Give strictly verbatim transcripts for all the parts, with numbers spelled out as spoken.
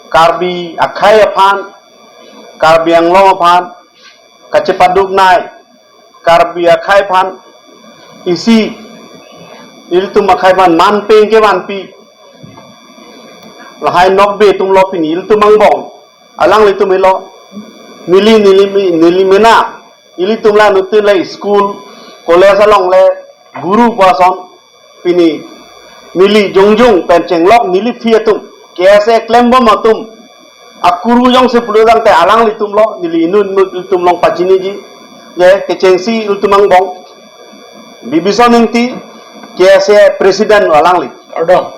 Karbi akhei aphan, Karbi Anglong aphan kachepaduk nai, Karbi akhei aphan isi ilitum akhei aphan manpeng kevanpi lahai nokbe atumlo pini ilitum angbong alanglitum helo. Neli, neli, neli mena ilitum la nuttin le school, college along le guru pu ason pini neli jongjong pen chenglok neli aphi atum, K S A klembom atum akuru jongsi pulo tangte alanglitumlo. Neli inut inut ilitum along pachiniji, je kechengsi ilitum angbong Bibison Ingti, K S A president alangli. Kardom.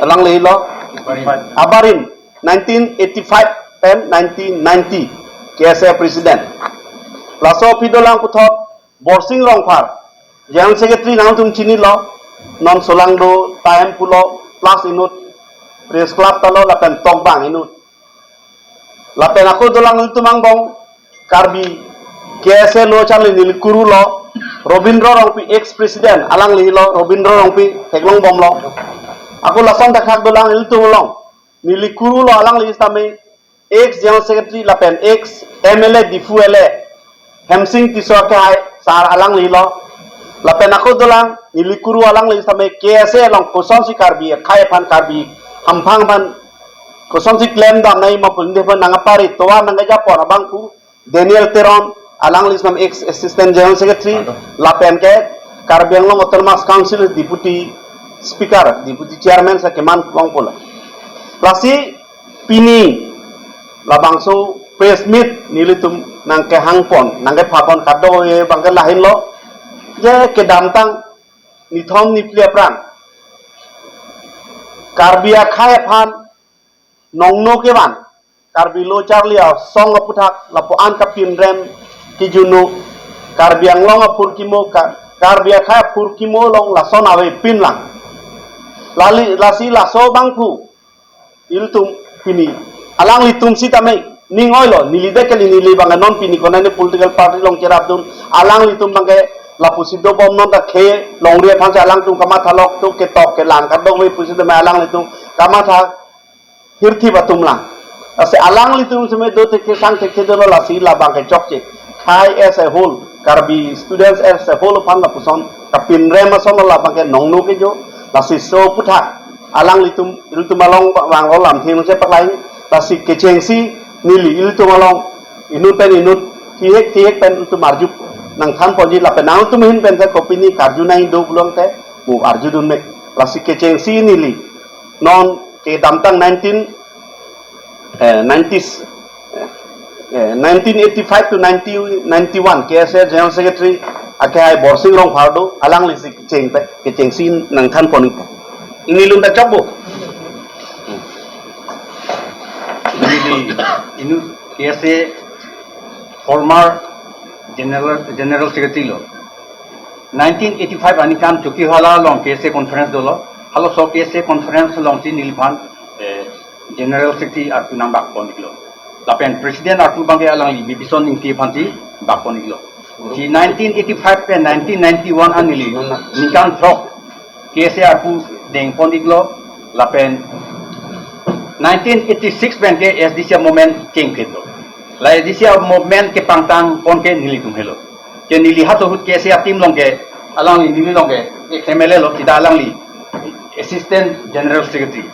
Alanglilo. Abarim. Abarim, nineteen eighty-five pen nineteen ninety, K S A president. Laso aphi dolang puthot Borsing Rongphar, General Secretary, nangtum chinilo, non solangdo time pulo, plus inut Press Club talo lapen tokbang inut. Lapen ako dolang ilitum angbong Karbi K S A lo charli neli kurulo, Robindro Rongpi, ex president, alanglilo, Robindro Rongpi theklongbomlo. Ako lason thakthak dolang ilitum along, neli kurulo alangli sitame ex General Secretary lapen ex M L A, Diphu L A, Hemsing Tisso akhei sar alanglilo. Lapen ako dolang neli kuru alangli sitame K S A along kosonsi Karbi akhei aphan, Karbi hamphang aphan kosonsi klemdam nangji ma pu linde aphan nangkapari tovar nangkejapon abangphu Daniel Teron, alangli sitame ex Assistant General Secretary, lapen ke Karbi Anglong Autonomous Council Deputy Speaker, Deputy Chairman sa keman longpolo. Lasi pini labangso press meet nelitum nangkehangpon, nangkephapon kadokave abangke lahenlo, je kedamtang nithom niphli aphrang Karbi akhei aphan nongno kevan, Karbi lo charli asong aputhak lapu-an kapinrem kejunu, Karbi Anglong aphurkimo ka, Karbi akhei aphurkimo along lason avepinlang. Lali, lasi laso abangphu ilitum pini alanglitum sitame ning oilo, neli dekali, neli abang non pini konane political party along cherapdun, alanglitum abangke lapusi dobom, non ta khei longri aphansi alangtum kamatha lok tu ketok kelang kadokave pusi tame alanglitum kamatha hirthip atum lang. Lasi alanglitum sitame do thekthe sang thekthe dolo, lasi labangke chokche. Khei as a whole, Karbi students as a whole aphan lapuson kapinrem ason labangke nongno kejo, lasi laso aputhak alanglitum ilitum along vanglo, lamthe nangchepaklangji, lasi kechengsi neli ilitum along inut pen inut thihek thihek pen ilitum arju nangthanponji, lapen nangtum ahin pen sa kopine karju nangji do pulo tangte mo arjudun me. Lasi kechengsi neli non kedamtang nineteen, eh, nineties, eh, nineteen eighty-five to nineteen ninety-one K S A General Secretary akhei Borsing Rongphar do, alanglisi kecheng pe, kechengsi nangthanpon-ikpo. Inglong ta chokpo. Neli inut K S A former General, General Secretary lo. Nineteen eighty-five aningkan Chokihola along K S A conference dolo. Halaso K S A conference alongsi neliphan, eh, General Secretary arpu nangbakpon-iklo. Lapen President arpu abangke alangli Bibison Ingti aphansi bakpon-iklo. Si nineteen eighty-five pen nineteen ninety-one an neli ningkan throk K S A arpu dengpon-iklo, lapen nineteen eighty-six pen ke S D C movement chengphitlo. La S D C movement kepangtangpon ke nelitum helo. Ke neli halaso ahut K S A team along ke, alangli neli along ke ex M L A lo, sita alangli Assistant General Secretary.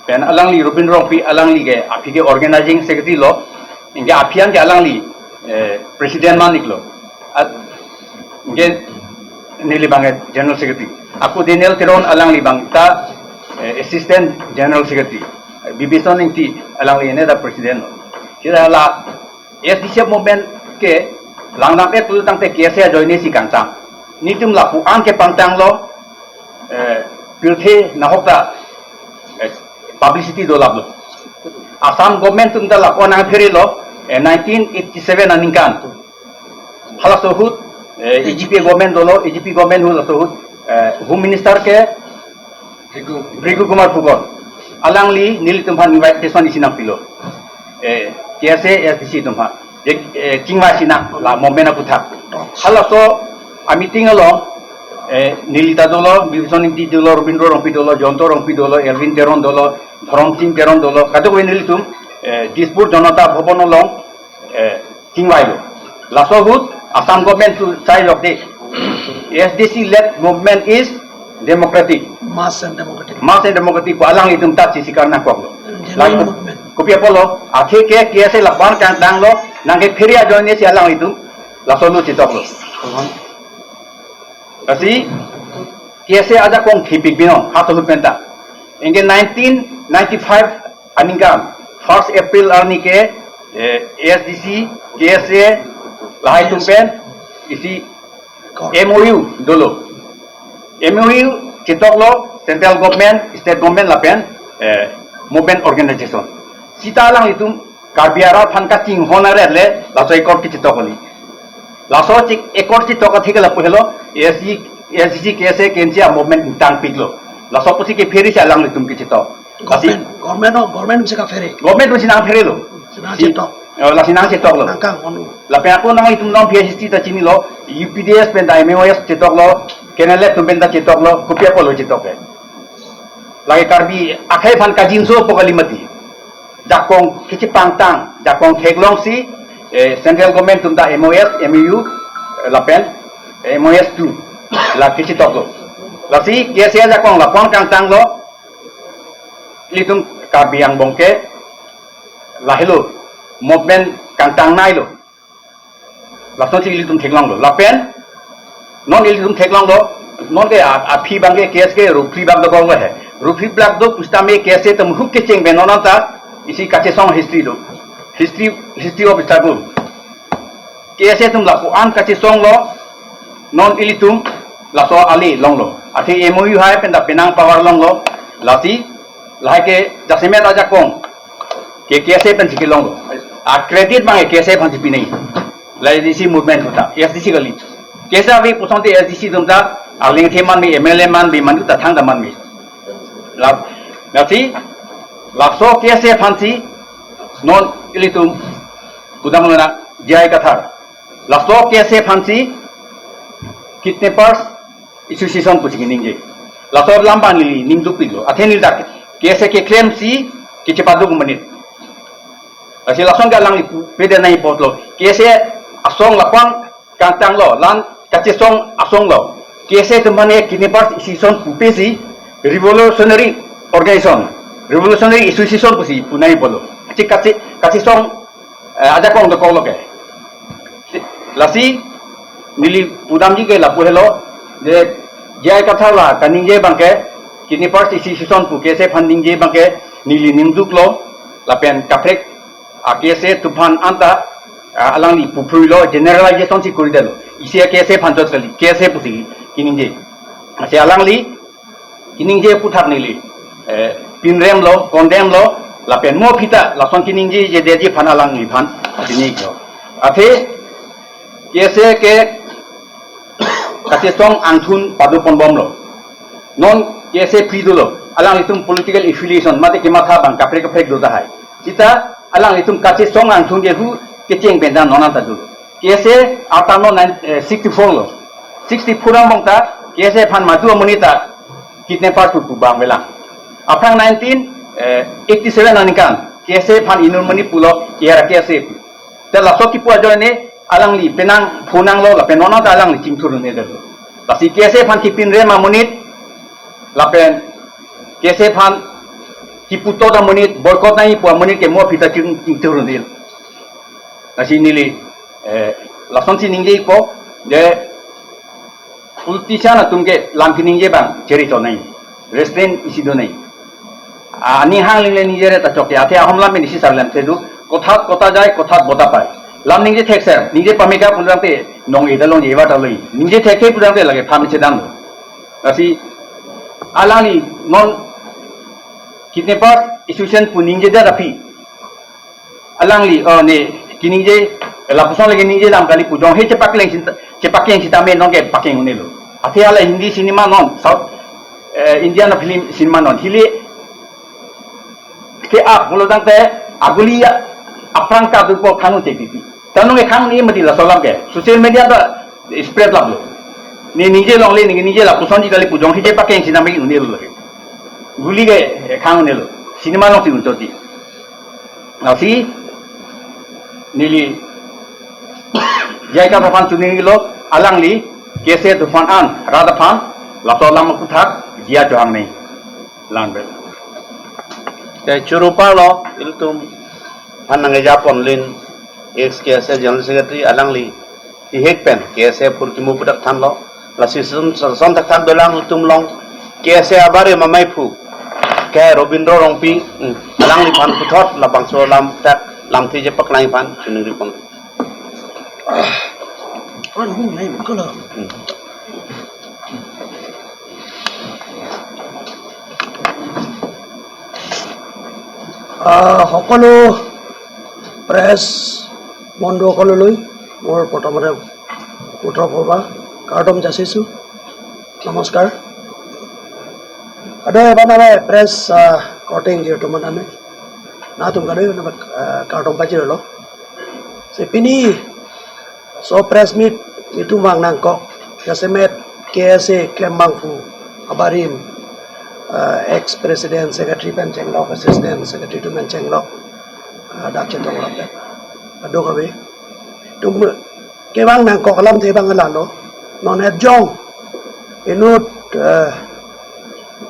Pen alangli Robindro Rongpi, alangli ke aphi ke Organizing Secretary lo, anke aphi an ke alangli, eh, President man-iklo. At, anke neli abangke General Secretary. Ako Daniel Teron alangli abang ta, eh, Assistant General Secretary. Bibison Ingti alangli ne ta President lo. Sita la S D C movement ke langdam-et pulo tangte K S A ajoine si kangcham. Netum lapu-an kepangtanglo, eh, pirthe nahok ta, eh, publicity dolaplo. Assam government atum ta lapu-an nangpherelo, eh, nineteen eighty-seven aningkan. Halaso ahut, eh, A G P government dolo, A G P government ahut laso ahut, eh, Home Minister ke Bhrigu Kumar Phugol. Alangli nelitum aphan invitation isi nangpilo. Eh, K S A S D C atum aphan. Je, eh, chingvai sinang la movement aputhak. Halaso a-meeting along, eh, neli ta dolo, Bibison Ingti dolo, Robindro Rongpi dolo, Jayanta Rongpi dolo, Elwin Teron dolo, Dhorom Sing Teron dolo, kadokave nelitum eh, Dispur Janata Bhavan along, eh, chingvailo. Laso ahut Assam government tu sai lok de, A S D C led movement is democratic. Mass and democratic. Mass and democratic pu alanglitum ta chisi karna koklo. Genuine movement. Kopi apotlo, athe ke K S A lapu-an kangtanglo, nangkephere ajoine si alanglitum laso ahut chetoklo. Lasi K S A ajakong thepik binong, ha ahut penta. Anke nineteen ninety-five aningkan, first April arni ke, eh, A S D C, K S A, lahai atum pen isi M O U dolo. M O U chetoklo central government, state government lapen, eh, movement organization. Seta alanglitum Karbi arat aphan kachinghon aret le laso accord kechetok kali. Laso chik accord chetok atheke lapu helo, A S D C, A S D C, K S A, K N C a movement ingtangpiklo. Laso pusi kephere si alanglitum kechetok. Lasi government, government o, government pusi kaphere. Government pusi nangpherelo. Si nangchetok. Oh, lasi nangchetoklo. Nangkanghon. Lapen ako nanglitum non P H D ta chinilo, U P D S penta M O S chetoklo, K N L F atum penta chetoklo, kopi apotlo chetok ke. Lake Karbi akhei aphan kajinso pu kali mati. Jakong kechepangtang, jakong theklongsi, eh, central government atum ta M O S, M O U, eh, lapen, eh, M O S two, la kechetoklo. Lasi K S A ajakong lapu-an kangtanglo, ilitum Karbi angbong ke, lahelo, movement kangtangnailo. Lasonsi ilitum theklonglo. Lapen, non ilitum theklonglo, non ke a-, aphi abang ke K S ke ruphli abang dokok he. Ruphli abang do pusitame K S A atum ahut kecheng pen non anta isi kachesong history do. History, history of struggle. K S A atum lapu-an kachesonglo, non ilitum laso ale longlo. Athe M O U hai penta penang power longlo, lasi, lahai ke jasemet ajakong ke K S A pensi kelonglo. A credit abang ke K S A pensi pinai. Lahai A S D C movement ahut ta, A S D C kali. K S A ave pusonte A S D C atum ta, alengthe manme, M L A manme, mandu ta thangta manme. La, lasi, laso K S A aphansi, non ilitum, pudam mena, J I Kathar. Laso K S A aphansi, kidnappers, association pusi keningje. Laso alam abang neli ningdukpiklo. Athe neli dak K S A keklemsi kechepaduk amonit. Lasi lason ke alangli pu-, pede nai apotlo. K S A asong lapu-an kangtanglo, la-an kachesong asonglo. K S A atum aphan ke kidnappers association pupesi revolutionary organization, revolutionary association pusi pu nai apotlo. Kache, kache, kachesong, eh, ajakong dokoklo ke. Lasi neli pudamji ke lapu helo, je J I Kathar la kaningje abang ke, kidnappers association pu K S A aphan ningje abang ke, neli ningduklo, lapen kaprek a K S A atum aphan anta, a, alangli puphruilo, generalization si koridetlo. Isi a K S A aphan chot kali, K S A pusi keningje. Lasi alangli keningje aputhak neli, eh, pinremlo, condemnlo, lapen mo aphi ta lason keningjejedetji aphan alangliphan chiniklo. Athe K S A ke kachesong angthun padoponbomlo. Non K S A free dolo. Alanglitum political affiliation mate kematha abang kaprek kaprek do tahai. Seta alanglitum kachesong angthun ke hu kecheng pen ta non anta dolo. K S A arta non nine, eh, sixty-four lo. Sixty-four angbong ta K S A aphan madu amonit ta kidnapper pu pu abang avelang. Aphrang nineteen, eh, eighty-seven aningkan K S A aphan inut amonit pulo, era K S A pu. Te laso kipu ajoine alangli penang phonanglo lapen non anta alangli chingthur un-edetlo. Lasi K S A aphan kipinrem amonit lapen K S A aphan kiputot amonit, boycott nangji pu amonit ke mo aphi ta ching-, chingthur un-edetlo. Lasi neli, eh, lasonsi ningjepo, je politician atum ke lam keningje abang cherichot nangji, restraint isi do nangji. A, aning hang lingle ningjere ta chokche, athe ahom lam pen isi sarlem thedu, kothat kota jai, kothat bota pai. Lam ningje thekser, ningje pameka pulang te nong-e ta longji, ewa ta longji. Ningje thekthe pulang te lake phamchedamlo. Lasi alangli non kidnappers association pu ningjedet aphi alangli, oh, ne, keningje, lapuson le keningje alam kali pu jongsi chepakleng sita, chepakeng sitame non ke pakeng un-elo. Athe hala Hindi cinema non, South, eh, Indian film cinema non, hile ke-ap pulo tangte aguli ya, aphrang kadokok khang un-e titi. Ta non ke khang un-e mati laso alam ke. Social media ta spread laplo. Ne ningje longle, ne ningje lapusonji kali pu jongsi chepakeng sitame un-elo lake. Guli ke, eh, khang un-elo. Cinema alongsi un-e titi. Lasi neli J I Kathar aphan choningrilo, alangli K S A atum aphan an rat aphan laso alam aphuthak jia chohang nangji. Lang bel. Te choro parlo ilitum aphan nangkejapon lin ex K S A General Secretary, alangli ihek pen K S A aphurkimo aphuthak thanlo. Lasi son son thakthak dolang ilitum along K S A abarim amaiphu ke Robindro Rongpi, hmm, alangliphan puthot labangso alam thak lamthe chepaklangji aphan choningripon. আহ, সকলো প্ৰেছ বন্ধুসকললৈ মোৰ প্ৰথমতে উত্তৰ পূৰ্বা কাৰ্ডম যাচিছোঁ। নমস্কাৰ। Ada apa nama press, ah, korte ingjir atum mane? Nangtum kadai nama, ah, kardom pajirlo. Si pini laso press meet itum vang nangkok, jasemet K S A klembangphu abarim, ah, ex president, secretary pen chenglok, assistant secretary atum pen chenglok, ah, dak chetong lapet. Ado kave. Itum kevang nangkok alamthe abang lalo. Non het jong inut, eh,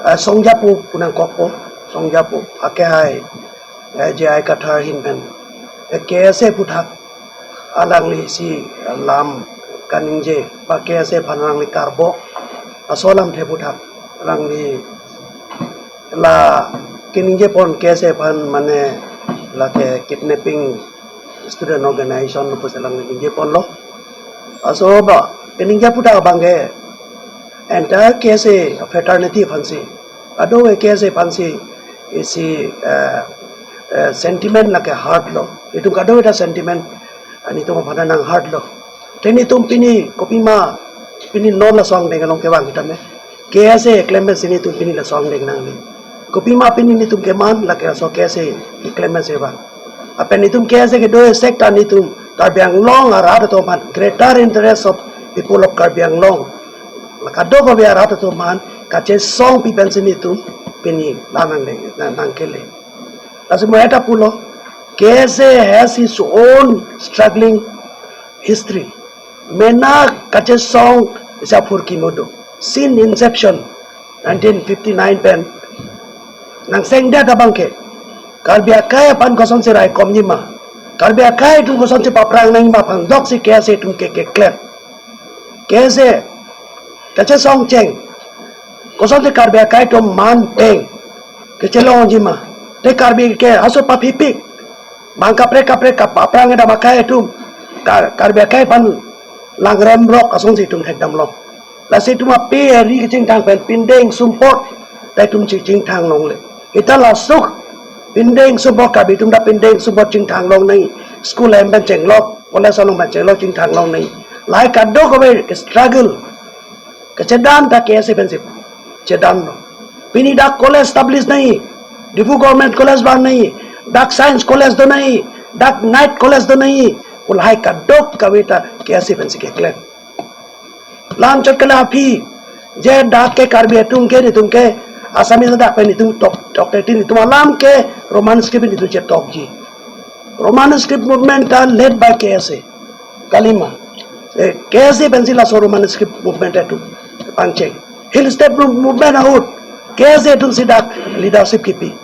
eh, Songjapo pu nangkokpo, Songjapo akehai, eh, J I Kathar ahin pen, eh, K S A aphuthak alangli si lam kaningje, ba K S A aphan alangli karbok, laso alamthe aphuthak alangli la keningjepon K S A aphan mane lake kidnapping student organization pusi alangli ningjeponlo. Laso ba keningje aphuthak abangke entire K S A fraternity aphansi, kadokave K S A aphansi isi, eh, eh, sentiment lake hurtlo. Itum kadokave ta sentiment, ah, nelitum aphan nang hurtlo. Te nelitum pini kopima, pini non laso angdeng along kevang kita me. K S A keklem pensi nelitum pini laso angdeng nangne. Kopima pini nelitum keman lake laso K S A keklem pensi vang. Lapen nelitum K S A kedo sek ta nelitum Karbi Anglong arat atum aphan, greater interest of people of Karbi Anglong, la kadokave arat atum aphan kachesongpi pensi nelitum pini la nangdeng, nang, nangkele. Lasi mo eta pulo, K S A has its own struggling history. Mena kachesong isi aphurkimo do. Since inception, nineteen fifty-nine pen, nangsengdet abangke Karbi akai aphan kosonsi raikomjima, Karbi akai atum kosonsi paphrang nangjima aphan doksi K S A atum ke keklem. K S A kachesong cheng, kosonsi Karbi akai atum man peng kechelongjima. Te Karbi ke aso paphipik, bang kaprek kaprek kap aphrang kedam akai atum, Kar-, Karbi akai aphan langrem rok asonsi itum thekdamlo. Lasi itum ape ri kachingthang pen pindeng sumpot ta itum chingthang longle. Ita laso pindeng sumpot, Karbi atum ta pindeng sumpot chingthang longnei. School hem pen chenglok, college along pen chenglok chingthang longnei. Lahai kadokave struggle kechedan ta K S A pensi chedanlo. Pini dak college establish nangji, Diphu Government College vangnangji, dak Science College donangji, dak Night College donangji, pu lahai kadokave ta K S A pensi keklem. La-anchot ke la aphi, je dak ke Karbi atum ke, nelitum ke Assamese dak pen nelitum tok, tok te nelitum alam ke Roman script nelitum chetokji. Roman script movement ta led by K S A. Kalima. Eh, K S A pensi laso Roman script movement atum pangcheng. Hill State mov-, movement ahut K S A atumsi dak leadership kipi.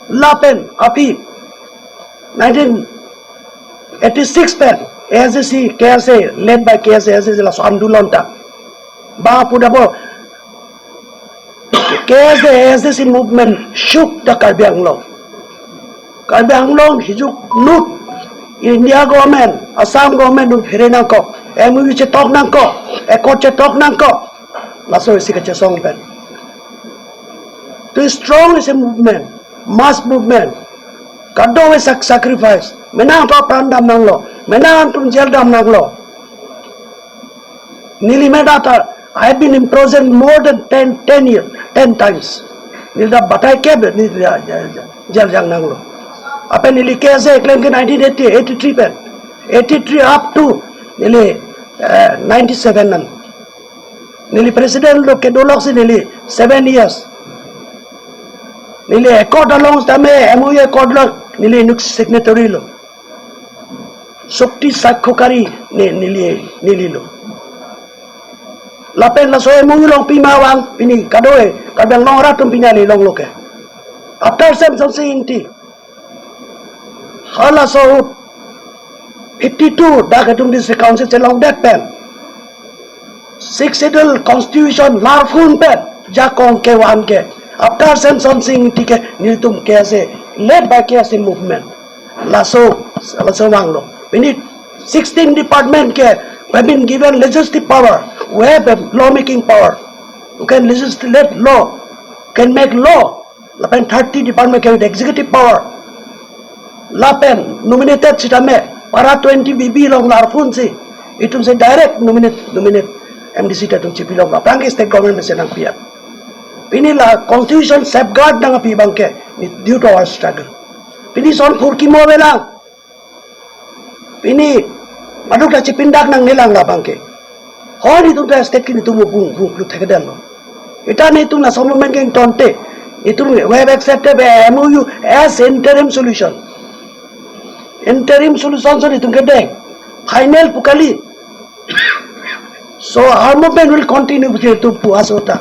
Lapen aphi nineteen eighty-six pen A S D C, K S A, led by K S A, A S D C laso andolon ta. Ba pu dabo K S A, A S D C movement shook the Karbi Anglong. Karbi Anglong hijuk nut India government, Assam government atum phere nangkok, M O U chetok nangkok, accord chetok nangkok. Laso isi kachesong pen. Too strong isi movement, mass movement. Kadokave sac-, sacrifice. Mena atum apran dam nanglo, mena atum jail dam nanglo. Neli mena ta, I have been imprisoned more than ten, ten years, ten times. Neli ta batai kep neli ta, ja, ja, jail jang nanglo. Lapen neli K S A keklem ke nineteen eighty, eighty-three pen, eighty-three up to neli, eh, ninety-seven an. Neli president lo kedo loksi neli seven years. Neli accord along tame, M O U accord along neli inut signatory lo. Chukti sakshokari ne neli, neli lo. Lapen laso M O U along pima vang pini kado-e, Karbi Anglong arat atum pini kali longlo ke. After Semson Sing Ingti, halaso ahut fifty-two dak itum District Council chelongdet pen, Sixth Schedule Constitution larfun pen jakong kevan ke, after Semson Sing Ingti ke nelitum K S A, led by K S A movement, laso, laso vanglo. Pini sixteen department ke, we have been given legislative power, we have a law making power, we can legislate law, can make law. Lapen thirty department ke executive power. Lapen nominated sitame para twenty B B along larfun si, itum si direct nominate, nominate M D C ta itum chipilong, aphrang ke state government si nangpiat. Pini la constitution safeguard nangpi abang ke, ni due to our struggle. Pini son phurkimo avelang. Pini maduk ta chipindak nangnelang labang ke. Ho, netum ta state ke netum bung bung lu thekdetlo. Ita netum laso moment ke ingtonte. Netum, we have accepted a M O U as interim solution. Interim solution so netum kedeng. Final pu kali. So our movement will continue with netum pu aso ta.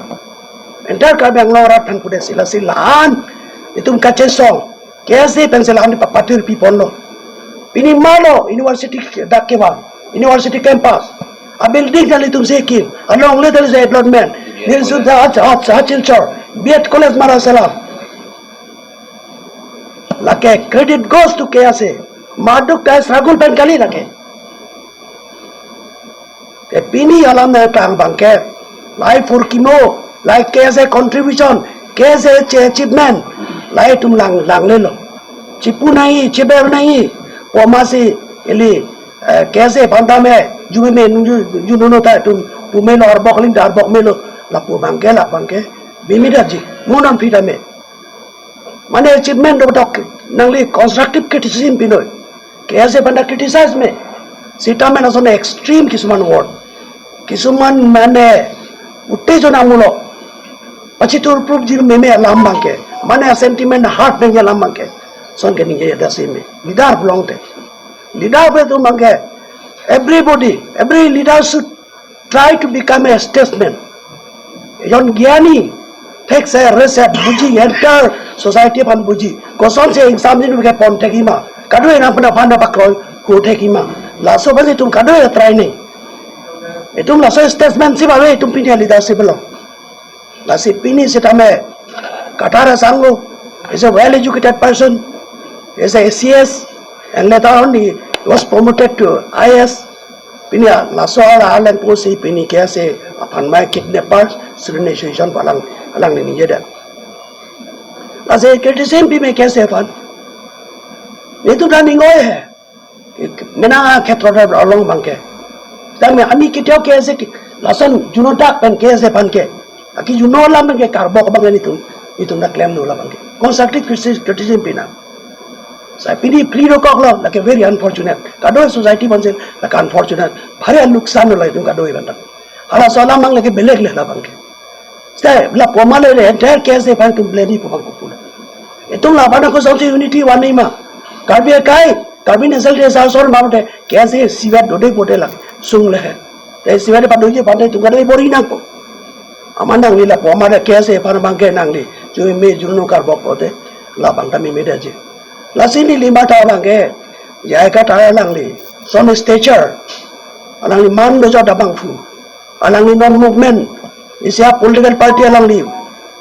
Entire Karbi Anglong arat aphan pudet si, lasi la-an netum kachesong. K S A pensi la-an papatir piponlo. Pini malo university dak kevang, university campus. A building kali itum sekin, along le dari allotment. Nil sudah aja aja Silchar, B Ed College mara salam. Lake credit goes to K S A. Maduk ta struggle pen kali lake. Te pini alam nangtang abang ke, lahai phurkimo, lahai K S A contribution, K S A che achievement, lahai itum lang, langlelo. Chipu nangji, chiber nangji, pu amatsi ili, eh, K S A aphan tame, jume me, ju, ju, juno no ta itum, pumelo, arbok aling ta arbok melo, lapu abang ke, labang ke, bimi daji, mo nangpi tame. Mane achievement do tok nangli constructive criticism pinoi. K S A aphan ta criticize me. Sitame lason extreme kisuman word, kisuman mane uttejonamulok, pachitur proof jir meme alam abang ke, mane sentiment hurt nangji alam abang ke, son ke ningje dasi me. Leader pulote, leader pu itum abang ke, everybody, every leader should try to become a statesman. Ejon gyani, thekse resep buji, entire society aphan buji. Kosonsi exam din ke pon thekji ma, kadokave nangphan aphan pakroi ko thekji ma. Laso aphan itum kadokave try nang. Itum laso statesmanship ave, itum pini leadership lo. Lasi pini sitame Kathar asangho is a well educated person, is a A C S, and later on he was promoted to I A S. Pini laso alang pusi pini K S A aphan mai kidnappers, Shri Nation alang, alang ningjedet. Lasi criticism pime K S A aphan. Netum ta ning oi he. Menang akhetro ta along abang ke. Tame ani keteo K S A ke, lason juno dak pen K S A aphan ke, aki juno alam pen ke karbok abang netum, netum ta klemlo labang ke. Constructive critici-, criticism pinang. Sai pini plea dokoklo, lake very unfortunate. Kadokave society aphansi lake unfortunate. Bhari aluksan lo itum kadokave abang ta. Halaso alam abang ke belek le labang ke. Stai, lapu amat le entire K S A aphan itum blame-ji pu abang kopilo. Itum labang kosonsi unity vanji ma. Karbi akai, Karbi National Dress Rehearsal ma mate K S A isivet dode pote lake sung le he. Te isivet padoji aphan te itum kadokave bor-i nangpo. Amat nangli lapu amat K S A aphan abang ke nangli, jume juno karbok pote, labang ta meme daji. Lasi neli matha abang ke, J I Kathar alangli, son stature, alangli man dojot abangphu, alangli non movement, isi a political party alangli,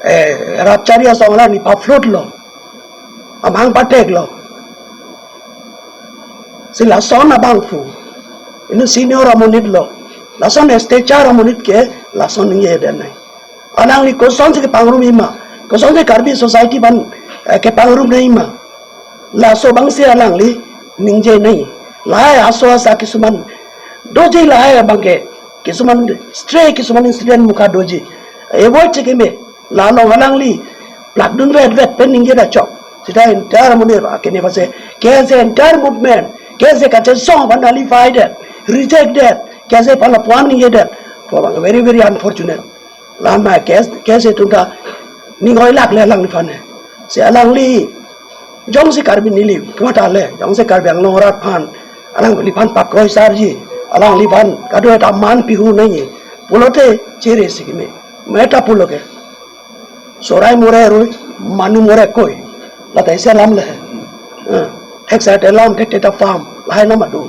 eh, rapchari asong alangli pa-float lo, amang patek lo. Si lason abangphu, inut senior amonit lo, lason stature amonit ke, lason ningjedet nai. Alangli kosonsi kepangrum-ji ma, kosonsi Karbi society aphan, eh, kepangrum nangji ma. Laso abangsi alangli ningje nai. Lahai aso asa kisuman doji lahai abang ke, kisuman stray, kisuman incident mukha doji. Avoid chekeme, la along alangli plakdun vet vet pen ningje da chok. Sita entire monit akene pase, K S A entire movement, K S A kachesong aphan nullify det, reject det, K S A aphan lapu-an ningjedet. Pu abang very, very unfortunate. Lama K S, K S A atum ta ning oilak le alangliphan he. Si alangli jongsi Karbi neli kemata le, jongsi Karbi Anglong arat aphan, alangliphan pakroi sarji, alangliphan kadokave ta man pihu nangji pulote chere si keme. Meta pulo ke. Sorai more rui, manu more koi. Lata isi alam le. Eh, theksa te lam, thekte ta farm, lahai alam adu.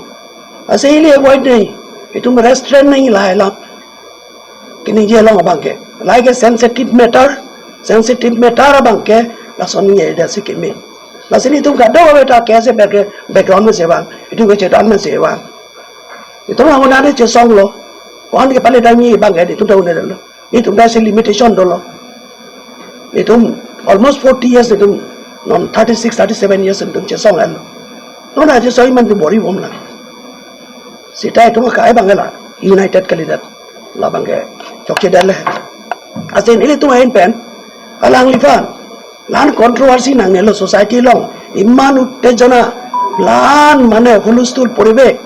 Lasi ili avoid nangji, itum restrain nangji lahai alam. Keningje along abang ke. Lahai ke sensitive matter, sensitive matter abang ke, lason ningje ida si keme. Lasi nelitum kadokave ta ke ase back-, background mesen vang, itum ke chetan mesen vang. Itum angon ani chesong lo. Wan ke pale dami abang ke itum ta un-e lo. Itum ta si limitation dolo. Itum almost forty years itum, non thirty-six, thirty-seven years itum chesong lo. Non aja chesong iman tu bor-i bom lang. Seta itum akai abang ke la united kalidet. Labang ke chokchedet le. Lasi nelitum ahin pen alangliphan la-an controversy nangnelo society along. Iman uttejona, la-an mane hulustul poribek,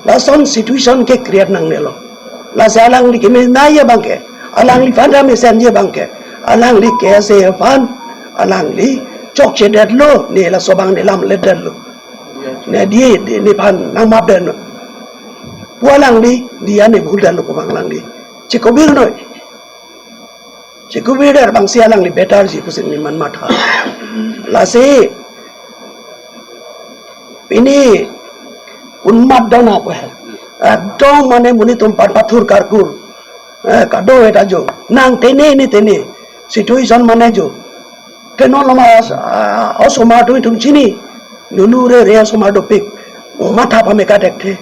lason situation ke create nangnelo. Lasi alangli keme nangji abang ke, alangliphan ta mesenji abang ke, alangli ke ase aphan alangli chokchedetlo, ne laso abang ne lamledetlo. Ne dei, dei, nephan nangmapdetlo pu alangli, dei, ne bhuldetlo pu abang alangli chekobir noi. Chekobir der abang si alangli better ji pusi neli man matha. Lasi pini unmat dona pu he. Ekdom mane monit atum pan pathur karkur. Eh, kadokave ta jo. Nang tene ne tene. Situation mane jo. Te non loma, ah, osomar atum itum chini. Lulu rere osomar dopik. Matha pame kadekthe.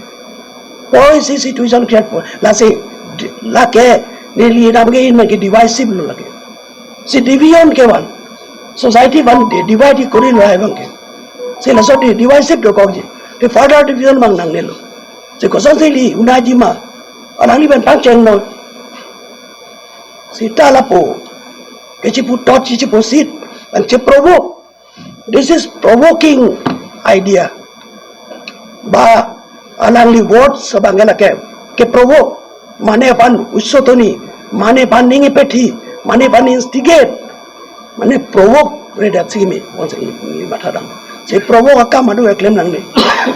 Poi si situation create po. Lasi, lake, neli nangke in ke divisive lo lake. Si division kevan. Society aphan di-, divide korilo hai abang ke. Si laso di-, divisive dokokji. Te further division abang nangnelo. Si kosonsi ili unaiji ma. Alangli pen pangcheng noi. Seta lapu kechipu thot, kechipu sit, pangche provoke. This is provoking idea. Ba alangli words abang ke lake, ke provoke. Mane aphan usotoni, mane aphan ning ipethi, mane aphan instigate, mane provoke redak si keme, onse ili matha dam. Si provoke akam adu eklem nangne.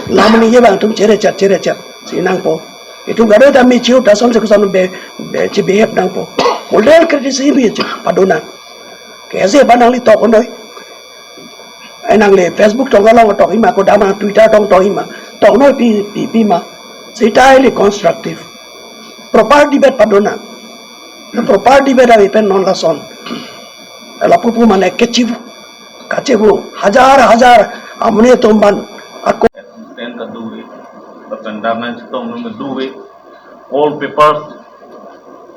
Lam ningje abang itum chere chat, chere chat si nangpo. Itum kadokave ta mature, lason si koson be, be, chebehave nangpo. Model criticism hi che padona. Ke ase ba nangli tok noi. Ai nangli Facebook tong along tok-i ma, kodam nang Twitter tong tok-i ma. Tok noi pi, pi, pi ma. Seta ili constructive. Proper debate padona. Proper debate ave pen non lason. Lapu pu mane kechipu. Kachipu. Hajar, hajar. Amonit atum aphan ako. Assistant kadokave. Lapen dam nangchetong nang kadokave. All papers,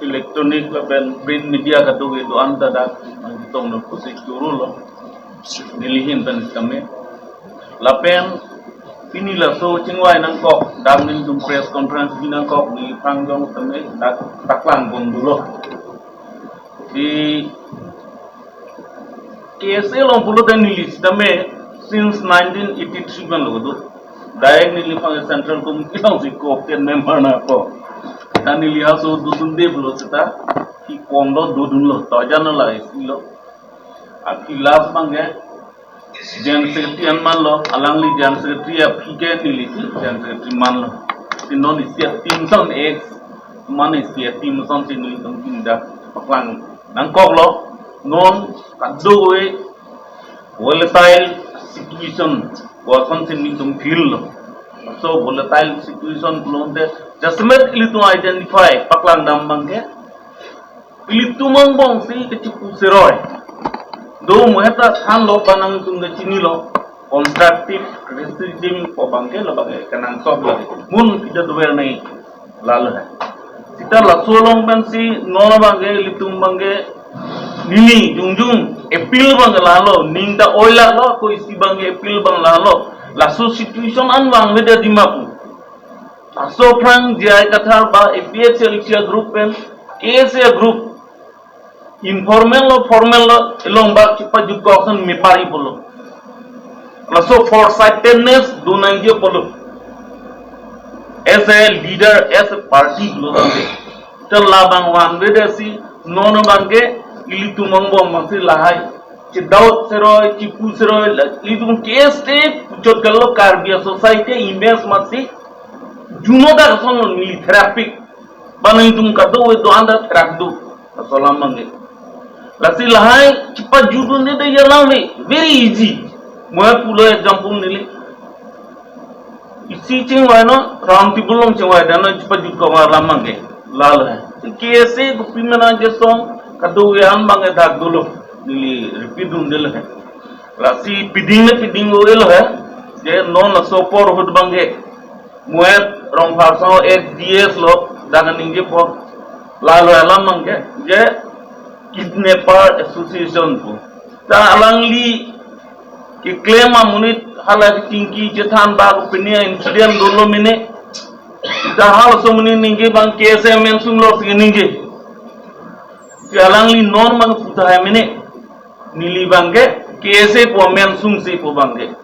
electronic lapen print media kadokave do-an ta dak nangchetong nang pusi choro lo. Neli ahin pen keme. Lapen pini laso chingvai nangkok, dam nelitum press conference bi nangkok, neliphan jong keme dak paklang pon dolo. Di K S A along pulote neli sitame since nineteen eighty-three pen lo do. Direct neliphan Central Committee alongsi co-opted member nangpo. Ta neli aso dodunde pulo seta, ki kondo dodunlo, tojan lo la isi lo. Aphi last abang ke General Secretary an manlo, alangli General Secretary aphi ke neli si General Secretary manlo. Si non isi a-team ason ex, mane isi a-team ason si nelitum pinda paklang nangkoklo. Non kadokave volatile situation, koson si nelitum feel lo. So volatile situation pulote, jasemet ilitum identify paklang dam abang ke, ilitum angbong si kechipu seroi. Do mo heta thanlo, ba nangtum kechinilo. Constructive criticism pu abang ke labang ke kenangsot lake. Mun kita dover nai lalo hai. Seta laso along pensi non abang ke, ilitum abang ke, neli jongjong appeal abang ke lalo, ning ta oilak lo, ko isi abang ke appeal abang lalo. Laso situation an vangvedet ji ma pu. Laso aphrang J I Kathar ba A P H L C group pen K S A group, informal lo, formal lo, along ba chepajut kok ason mepari pulo. Laso foresightedness do nangji pulo. As a leader, as a party pulo tangte. Te labang vangvedet si non abang ke ilitum angbong abang si lahai Chedau seroi, chipu seroi, la, ilitum K S A puchot galo Karbi a society image masi. Juno dak son lo neli traffic. Bang ilitum kado we do anda traffic do. Laso alam abangke. Lasi lahai chepajutdunde de alam le. Very easy. Mo pulo example neli. Isi chingvai non, round table along chingvai dan non chepajut kong alam abangke. Lalo hai. K S A kopi mena je song, kado we an abangke dak dolo. Neli repeat dunde lo hai. Lasi piding le piding lo elo hai. Je non laso apor ahut abangke. Mo et Rongphar song X D S lo, dak ningjepon. Lalo alam abangke. Je kidnapper association pu. Ta alangli keklem amonit hala kechingki chethan ba kopine incident dolo mene. Ta halaso amonit ningje bang K S A amen sung lo si ningje. Ke alangli non abang puthot hai mene. Neli abangke K S A pu amen sungsi pu abangke.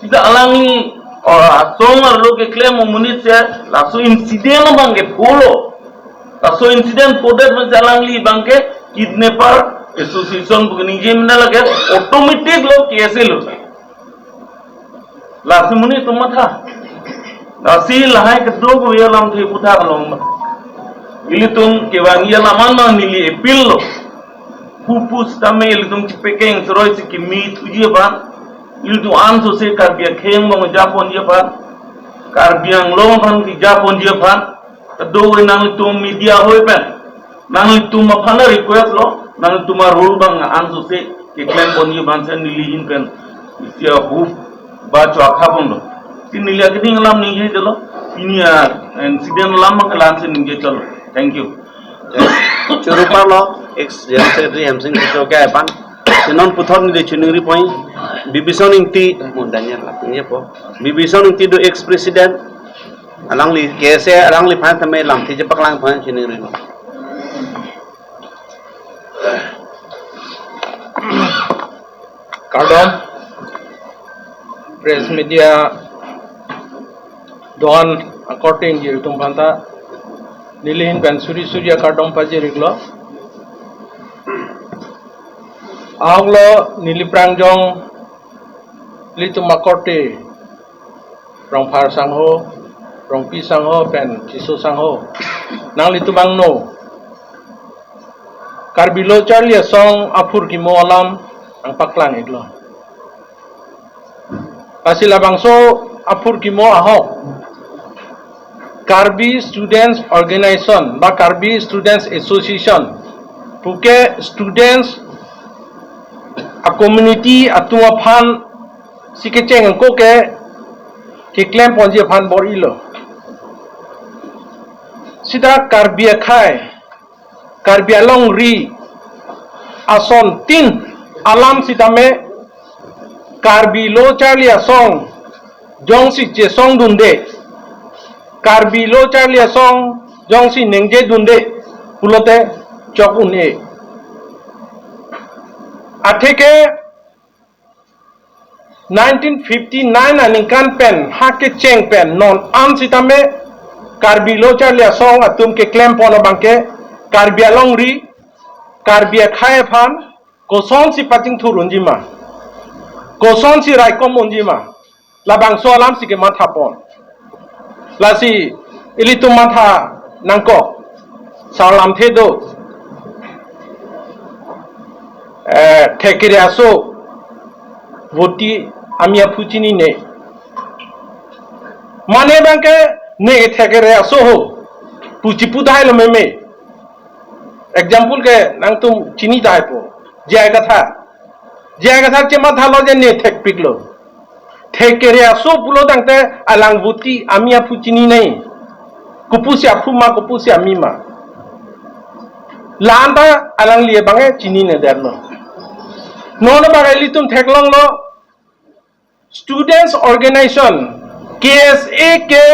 Sita alangli, oh, asong arlo keklem amonit si laso incident abangke pulo. Laso incident pudet masi alangli abangke kidnapper association pu ningje mena lake automatic lo K S A lo. Lasi amonit atum matha. Lasi lahai kedo ko ya lamthe puthot long ma. Ilitum kevang ya laman ma neli appeal lo. Pu pusitame ilitum chepekeng seroi si kimi thuji aphan. Ilitum anso si Karbi akhei angbong japonji aphan. Karbi Anglong aphan kejaponji aphan. Kedo we nanglitum media hoi pen. Nanglitum aphan request lo, nanglitum a rule abang anso si keklem ponji aphan si neli ahin pen isi ahut ba chua khapon lo. Si neli akeding alam ningje chalo, pini a incident alam abang kelang si ningje chalo. Thank you. Choro parlo, ex General Secretary Hemsing Tisso ke aphan. Si non puthot neli chiningri pon, Bibison Ingti, mo Daniel la, ningjepo. Bibison Ingti do ex president, alangli K S A, alangliphan tame lamthe chepaklang aphan chiningri lo. Kardom, press media do-an akorte ingjir atum aphanta neli ahin pen suri suri akardom pajir-iklo. Ahok lo neli aphrang jong ilitum akorte Rongphar sangho, Rongpi sangho pen Tisso sangho. Nanglitum angno Karbi Lo Charli Asong aphurkimo alam nangpaklang-iklo. Lasi labangso aphurkimo ahok Karbi Students Organization ba Karbi Students Association puke students a community atum aphan si kecheng ako ke keklem ponji aphan bor-ilo. Sita Karbi akhei, Karbi alongri asontin alam sitame Karbi Lo Charli Asong jongsi chesongdunde, Karbi Lo Charli Asong jongsi ningjedunde pulote chok un-e. Atheke nineteen fifty-nine aningkan pen ha kecheng pen non an sitame Karbi Lo Charli Asong atum keklem pon abangke Karbi alongri, Karbi akhei aphan kosonsi pachingthur unji ma, kosonsi raikom unji ma, labangso alam si kematha pon. Lasi ilitum matha nangkok, sar lamthe do. Eh, thek kere aso, voti ami aphu chinine. Mane abangke ne thek kere aso ho, pu chipu dai lo meme. Example ke nangtum chini dai po. J I Kathar. J I Kathar chematha lo je ne thekpiklo. Thek kere aso pulo tangte alang voti ami aphu chininei. Kopusi aphu ma, kopusi ami ma. La-anta alangli abangke chinine derlo. Non abangke ilitum theklonglo. Students Organization, K S A ke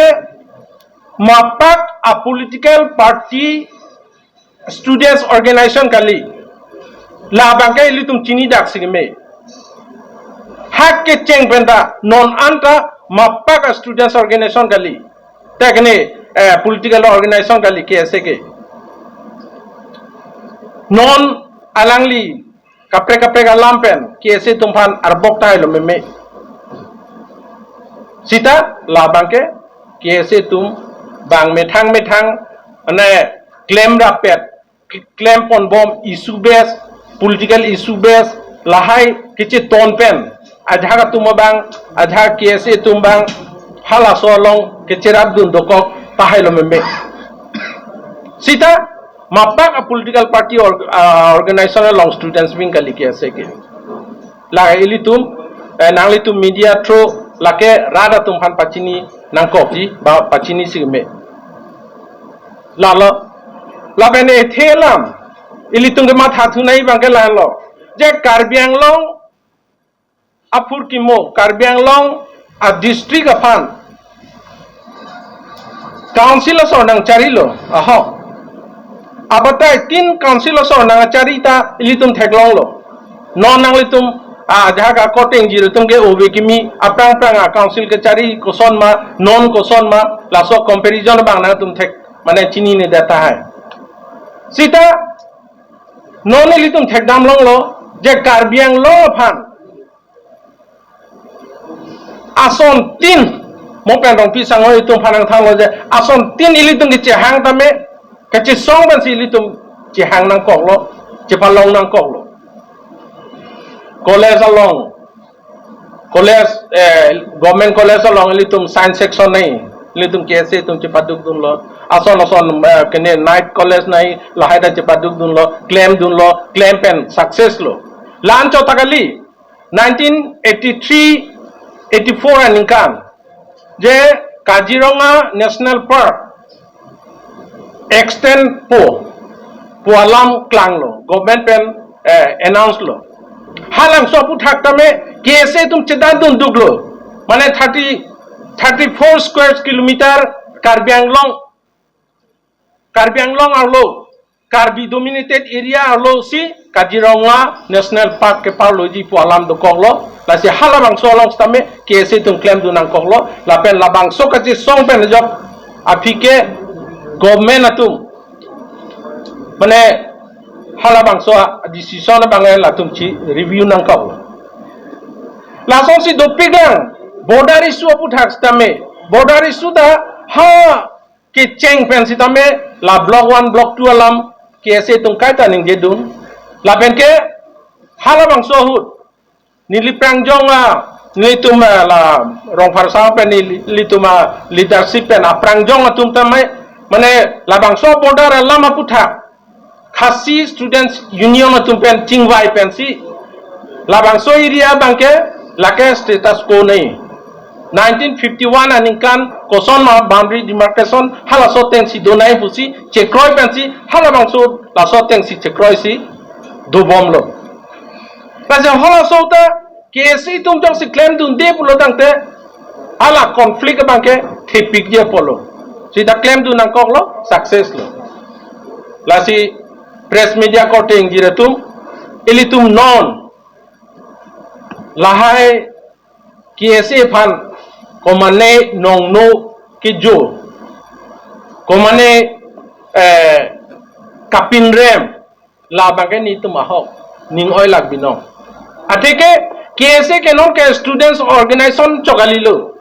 mapak a political party students organization kali. Labangke ilitum chinidak si keme. Ha kecheng penta non anta mapak a students organization kali. Tekne, eh, political organization kali K S A ke. Non alangli kaprek kaprek alam pen K S A atum aphan arbok tahai lo meme. Sita labang ke K S A atum bang methang methang ane klem rapet, klem ponbom issue base, political issue base, lahai kecheton pen ajahak atum abang, ajahak K S A atum abang halaso along kecherap dun dokok tahai lo meme. Sita mapak a political party or, ah, organization along students wing kali K S A ke. La ilitum, eh, nanglitum media through lake rat atum aphan pachini nangkokji, ba pachini si me. Lalo, lapen ethe alam ilitum kematha thunei abang ke lalo. Je Karbi Anglong aphurkimo, Karbi Anglong a district aphan council asor nangcharilo, aho. Abatai tin council asor nangcharli ta ilitum theklonglo. Non nanglitum, ah, ajahak a-court engjir atum ke ove kimi aphrang aphrang a council kecharli koson ma, non koson ma, laso comparison abang nangtum thek, mane chinine det tahai. Sita non ilitum thekdam longlo, je Karbi Anglong aphan ason tin, mo pen Rongpi Sangho atum aphan nangthanlo je, ason tin ilitum kechehang tame, kachesong pensi ilitum chehang nangkoklo, chepalong nangkoklo. College along, college, eh, government college along ilitum science section nei, ilitum K S A atum chepaduk dunlo. Ason ason, eh, kene night college nei, lahai ta chepaduk dunlo, klem dunlo, klem pen success lo. La-anchot ta kali, nineteen eighty-three eighty-four aningkan, je Kaziranga National Park extend po, pu alam klanglo, government pen, eh, announce lo. Halabangso aphuthak tame K S A atum chedan dun duklo. Mane thirty, thirty-four square kilometer Karbi Anglong, Karbi Anglong arlo, Karbi dominated area arlo si Kaziranga National Park keparloji pu alam dokoklo. Lasi halabangso along sitame K S A atum klem dun nangkoklo. Lapen labangso kachesong pen ajok aphi ke government atum, mane halabangso a-decision abang latum chi review nangkoklo. Lasonsi dopik lang border issue aphuthak sitame, border issue ta ha kecheng pen sitame la block one, block two alam K S A atum kaita ningje dun. Lapen ke halabangso ahut neli prangjong a, nelitum, eh, la Rongphar Sangho pen neli, nelitum a leadership pen aprangjong atum tame, mane labangso border alam aphuthak Khasi Students Union atum pen chingvai pensi labangso area abang ke lake status quo nei. Nineteen fifty-one aningkan koson ma boundary demarcation halaso atengsi do nei pusi chekroi pensi halabangso laso atengsi chekroisi dobomlo. Lasi halaso ta K S A atum jongsi klem dunde pulo tangte hala conflict abang ke thepikje apotlo. Sita klem dun nangkoklo, success lo. Lasi press media korte ingjir atum, ilitum non lahai K S A aphan komane nongno kejo, komane, eh, kapinrem, labang ke nelitum ahok ning oilak binong. Atheke K S A ke non ke students organization chot kalilo.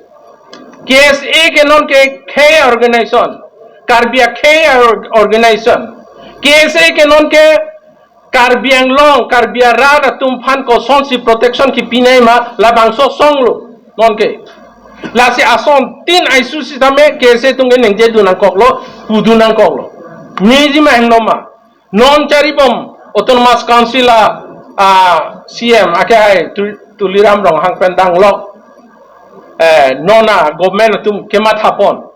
K S A ke non ke khei organization, Karbi akhei or-, organization. K S A ke non ke Karbi Anglong, Karbi arat atum aphan kosonsi protection kipi nei ma labangso asong lo non ke. Lasi ason tin aisui sitame K S A atum ke ningje dun nangkoklo, pu dun nangkoklo. Niji ma hingno ma. Non charibom Autonomous Council a, a C M akehai Tu-, Tuliram Ronghang pen danglok, eh, non a government atum kemathapon.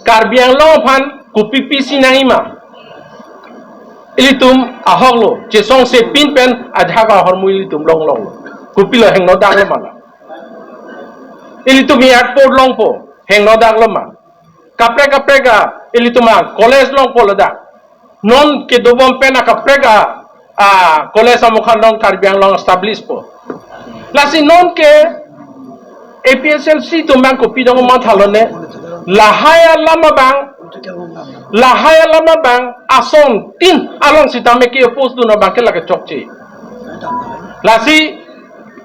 Karbi Anglong aphan kopi pisi nangji ma. Ilitum ahok lo, chesongse pin pen ajahak ahormu ilitum longloklo. Kopilo hingno daklo ma la. Ilitum airport longpo, hingno daklo ma. Kaprek kaprek a, ilitum a college longpo ladak. Non kedobom pen a kaprek a, a college amokha non Karbi Anglong establish po. Lasi non ke A P H L C atum abang kopi dong mathalo ne. Lahai alam abang, lahai alam abang, ason tin along sitame ke oppose dun abang ke lake chokche. Lasi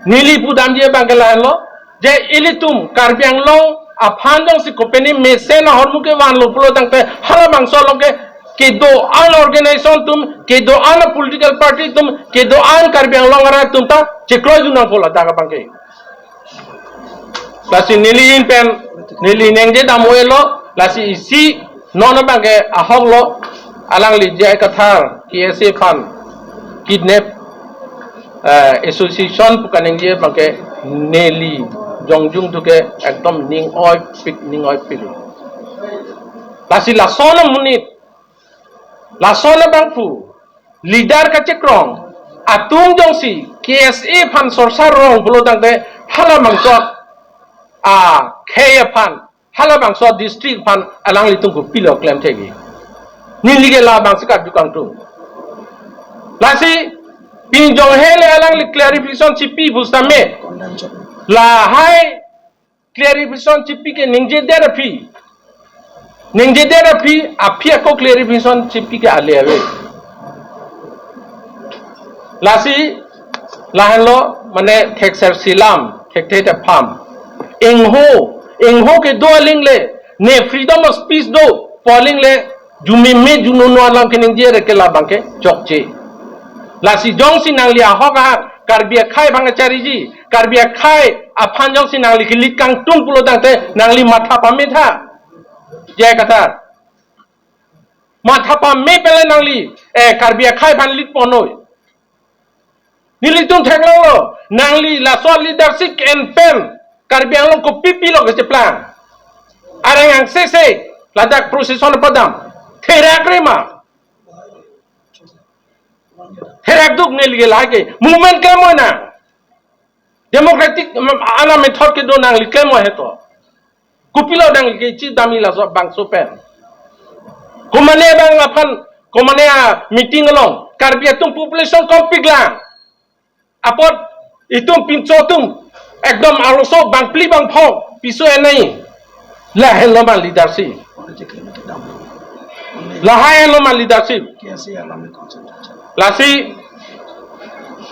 neli pudamji abang ke lahenlo, je ilitum Karbi Anglong aphan jongsi kopine mesen ahormu kevanlo pulo tangte halabangso along ke kedo-an organization atum, kedo-an political party atum, kedo-an Karbi Anglong arat atum ta chekroidun nangpo ladak abang ke. Lasi neli ahin pen neli ningje dam-elo, lasi isi non abang ke ahok lo, alangli J I Kathar K S A aphan kidnap, eh, association pu kaningje abang ke neli jongjung thu ke ekdom ning oipik, ning oipik. Lasi lason amonit, lason abangphu leader kachekrong atum jongsi K S A aphan sorsa rong pulo tangte halabangso akhei aphan, halabangso district aphan alanglitum kopilo klemthekji. Neli ke labangsi karju kangtung. Lasi pinjong hele alangli clarification chipi pusitame, lahai clarification chipi ke ningjedet aphi, ningjedet aphi, aphi ako clarification chipi ke ale ave. Lasi lahenlo mane thekser silam, thekthe apham. Ingho, ingho kedo aling le, ne freedom of speech do pu aling le, jumeme junono alam keningje re ke labang ke chokche. Lasi jongsi nangli ahok ahak Karbi akhei aphan kachariji, Karbi akhei aphan jongsi nangli kelit kangtung pulo tangte nangli matha pametha. J I Kathar. Matha pame pele nangli, eh, Karbi akhei aphan lit ponnoi. Nelitum theklonglo, nangli laso leadership en pen Karbi Anglong kopi pilo kacheplang. Areng angse se ladak procession padam. Therak re ma. Therak duk neli ke lake movement klem noi nang. Democratic, um, ana method kedo nangli klem noi heto. Kopilo nangli ke chidamji laso bangso pen. Komane abang aphan, komane a meeting along Karbi atum population kompik lang. Apot itum pinso atum ekdom arloso bangphli bangpho piso enai. Lahenlo ma leadership. Lahai lo ma leadership. Lasi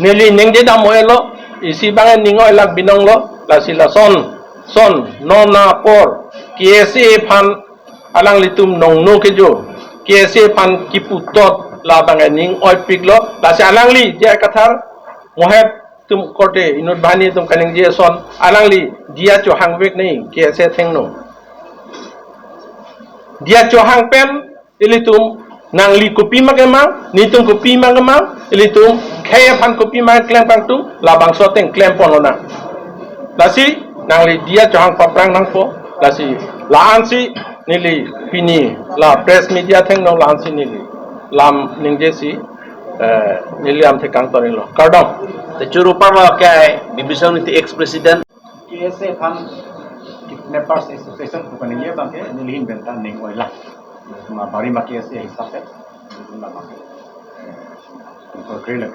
neli ningje dam-elo, isi abang ning oilak binonglo, lasi lason, son, non apor, K S A aphan alanglitum nongno kejo, K S A aphan kiputot labang ning oipiklo, lasi alangli J I Kathar, Mohet atum korte inut banghini atum kaningje ason, alangli diya chohangvek nai K S A athengno. Diya chohang pen ilitum nangli kopi ma kemang, netum kopi ma kemang, ilitum khei aphan kopi ma klem kangtung, labangso ateng klem ponlonang. Lasi nangli diya chohang paprang nangpo, lasi la-ansi neli pini la press media athengno la-ansi neli lam ningjesi, eh, neli lam thekang tonilo. Kardom. Te choro parlo ke Bibisong Niti ex-president. K S A aphan Kidnappers Association pu kaningje abang ke neli ahin pen ta ning oilak. Ma bari ma K S A hisap ke, ma abang ke, eh, tum korkre lek.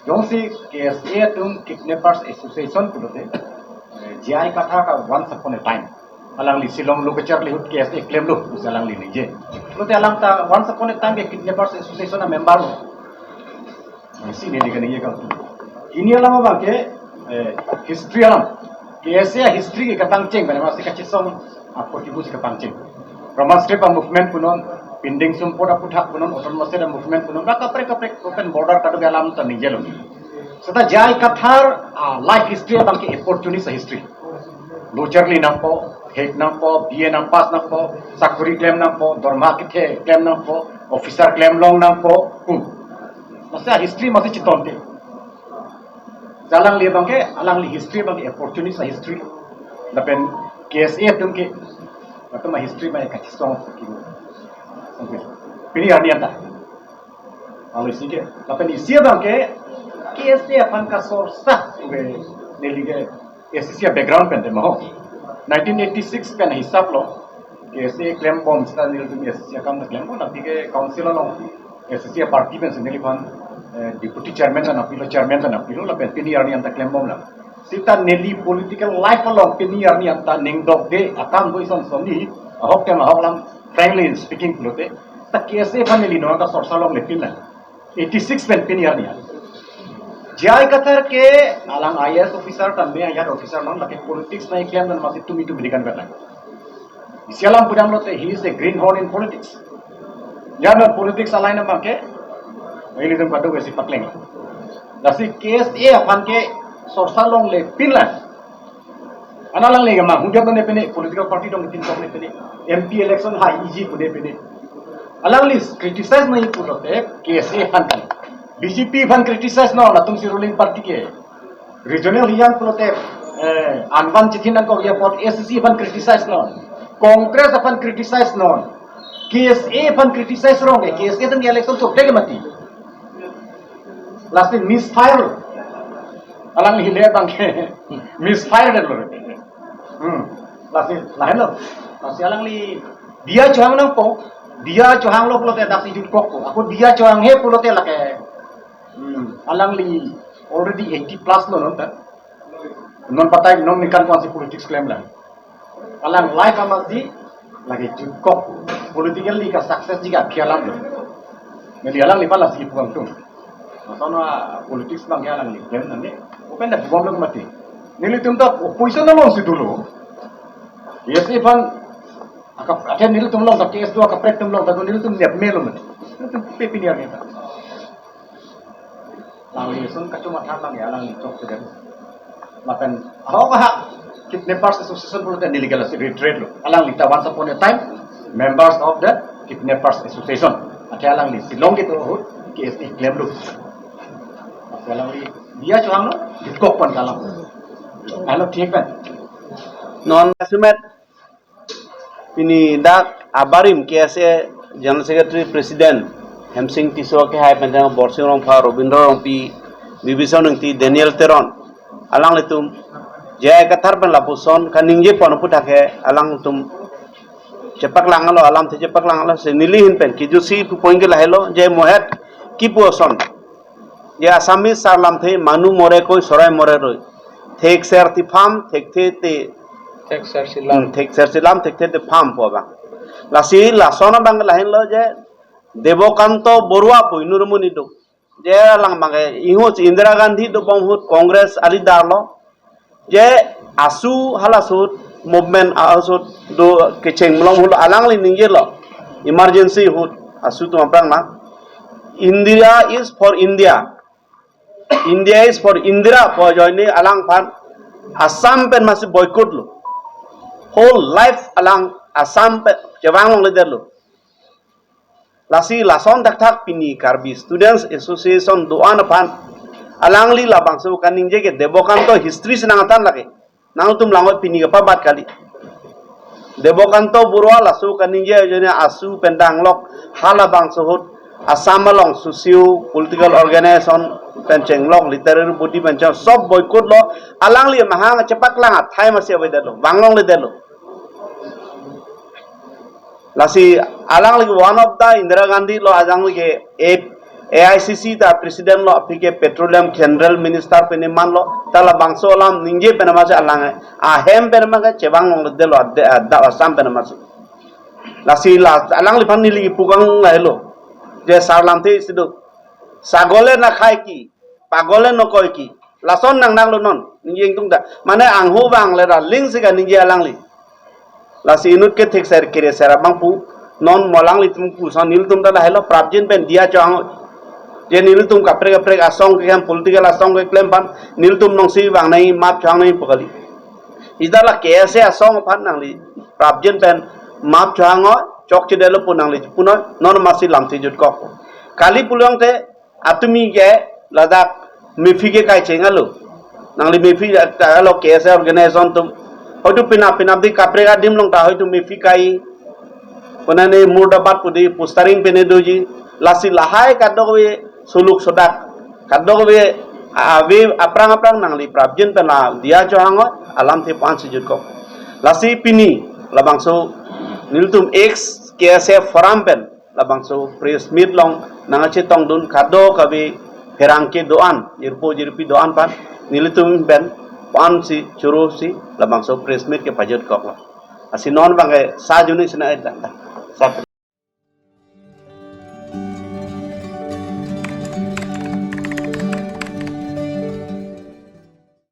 Jongsi K S A atum Kidnappers Association pulote, eh, J I Kathar ta once upon a time alangli Shillong lo kacharli ahut K S A klemlo pusi alangli ningje. Pulote alang ta once upon a time ke Kidnappers Association a member lo. Isi neli kaningje kangtung. Pini alam abang ke, eh, history alam. K S A history ke kapangcheng, bana masi kachesong, apor kibu si kapangcheng. Roman script a movement punon, Pindeng Sumpot aphuthak punon, Autonomous State a movement punon, ra kaprek kaprek open border kado ke alam ta ningjelo. Seta J I Kathar, ah, life history abang ke opportunist history. Lo charli nangpo, hek nangpo, B A nangpass nangpo, sakuri klem nangpo, dorma kethe klem nangpo, officer klem long nangpo, pu. Masi history masi chitonte. Alangli abang ke, alangli history abang ke opportunist history. Lapen K S A atum ke, lapen ma history ma kachesong kibu. Oke. Pini arni anta. Alo isi ke, lapen isi abang ke, K S A aphan kasorsa, oke, neli ke S C C a background pen tema ho. Nineteen eighty-six pen hisap lo, K S A klembom seta nelitum S C C akam ta klembom, nanti ke council along S C C a party pensi neliphan, eh, deputy chairman ta nangpilo, chairman ta nangpilo, lapen pini arni anta klembom lang. Seta neli political life along pini arni anta ningdokde akam do ison sonni, ahok tem ahok lam, frankly speaking pulote, ta K S A aphan neli nonta sorsa longlepin lang. Eighty-six pen pini arni anta. J I Kathar ke alang I A S officer tame ayat officer non, lake politics nangkeklem dan masi tumi tumi dikan berlang. Isi alam pudam lote, he is a greenhorn in politics. Ya non politics alai na bangke, ini tum kado ke si pakleng. Lasi K S A aphan ke sorsa longle pinlang. Ana alangli ke ma, hujat ne pene, political party dong tin tong ne pene, M P election ha iji pu ne pene. Alangli criticize nangji pulote K S A aphan kan. B J P aphan criticize non, latum si ruling party ke. Regional hiyang pulote, eh, anvan chithin nangkok ya apot A C C aphan criticize non. Congress aphan criticize non. K S A aphan criticize rong ke, K S A dan election so dek mati. Lasi misfire. Alangli le bangke misfire det lo. Hmm. Lasi lahenlo. Lasi alangli diya chohang nangpo. Diya chohanglo pulote daksi jutkok ko. Ako diya chohanghe pulote lake. Hmm. Alangli already eighty plus lo non ta. Non patai non nikan konsi politics klemlang. Alang life amatsi lake jutkok. Politically ka success ji ka aphi alam lo. Neli alangli pala si puang tung. Masana politics bang ya alangli klem nane. Open da bom lo mati. Nelitum ta opposition alongsi dolo. Yes, aphan aka athe nelitum along ta K S A do, akaprek atum along ta nelitum nep melo mati. Nelitum pe pini agi ta. Alangli sun kachomatha lang ya, alangli chokche det. Lapen ahok ahak Kidnappers Association pulote neli ke lasi retreat lo. Alangli ta once upon a time members of the Kidnappers Association. Athe alangli Shillong kedo ahut K S A klemlo. Athe alangli diya chohanglo, jutkok pon kalang. Alo thik pen. Non asumet pini dak abarim K S A General Secretary President Hemsing Tisso kehai pen jang Borsing Rongphar, Robindro Rongpi, Bibison Engti, Daniel Teron, alanglitum J I Kathar pen lapuson kaningje pon aputhak ke alangtum chepaklanglo, alamthe chepaklanglo, si neli ahin pen kijutsi pu point ke lahelo, je mohet kipu ason. Je Assamese sarlamthe manu more koi, sorai more roi. Thekser ti pham, thekthe te Thekser silam. Hmm, thekser silam, thekthe te pham pu abang. Lasi lason abang lahenlo je Debakanto Borua pu inut amonit do. Je alang abang ke inghut Indira Gandhi dobom ahut Congress a-leader lo. Je AASU halaso ahut movement a-AASU ahut do kecheng malom ahut alangli ningjelo. Emergency ahut AASU atum aphrang na. India is for India. India is for Indira pu ajoine alangphan Assam pen masi boycott lo. Whole life alang Assam pen chevang longledetlo. Lasi lason thakthak pini Karbi Students Association do-an aphan alangli labangso kaningje ke Debakanto history si nangthan lake. Nangtum langoi pini kapabat kali. Debakanto Borua laso kaningje ajoine AASU pen danglok halabangso ahut Assam along socio political organization pen chenglok literary body pen cheng sob boycott lo, alangli mahang chepaklang athai masi avedetlo, vang longledetlo. Lasi alangli one of the Indira Gandhi lo ajang lake A I C C ta president lo aphi ke petroleum general minister pen man lo ta labangso alam ningje pen masi alang ahem pen masi chevang longledetlo ade ada Assam pen masi. Lasi la alangliphan neli pukang lahelo. Je sarlamthe isi do. Sagole na khai ki. Pagole no koi ki. Lason nang nang lo non. Ningje ingtung ta. Mane angho vang le ra ling si kaningje alangli. Lasi inut ke thekser kere ser abang pu. Non mo alanglitum pu son nelitum ta lahelo prapjin pen diya chohang. Je nelitum kaprek kaprek asong ke political asong keklem aphan. Nelitum nongsi vang nai map chohang nai pu kali. Ida la K S A asong aphan nangli prapjin pen map chohang o chokchedetlo pu nangli punoi non masi lamthe jutkok. Kali pulang te atumi ke ladak mephi ke kai cheng alo. Nangli mephi ta alo K S A organization atum. Hoitu pinap pinap di kaprek adim along ta hoitu mephi kai. Konane murdabat pu di postering pene doji. Lasi lahai kadokave suluk sodak. Kadokave ave aphrang aphrang nangli prapjin pen la diya chohang o alamthe pu-an si jutkok. Lasi pini labangso nelitum ex K S A forum pen labangso press meet along nangchetongdun kadokave pherangke do-an, jirpo jirpi do-an aphan, nelitum pen pu-an si choro si labangso press meet ke pajutkoklo. Lasi non abang ke sa juni sina et dang. Sa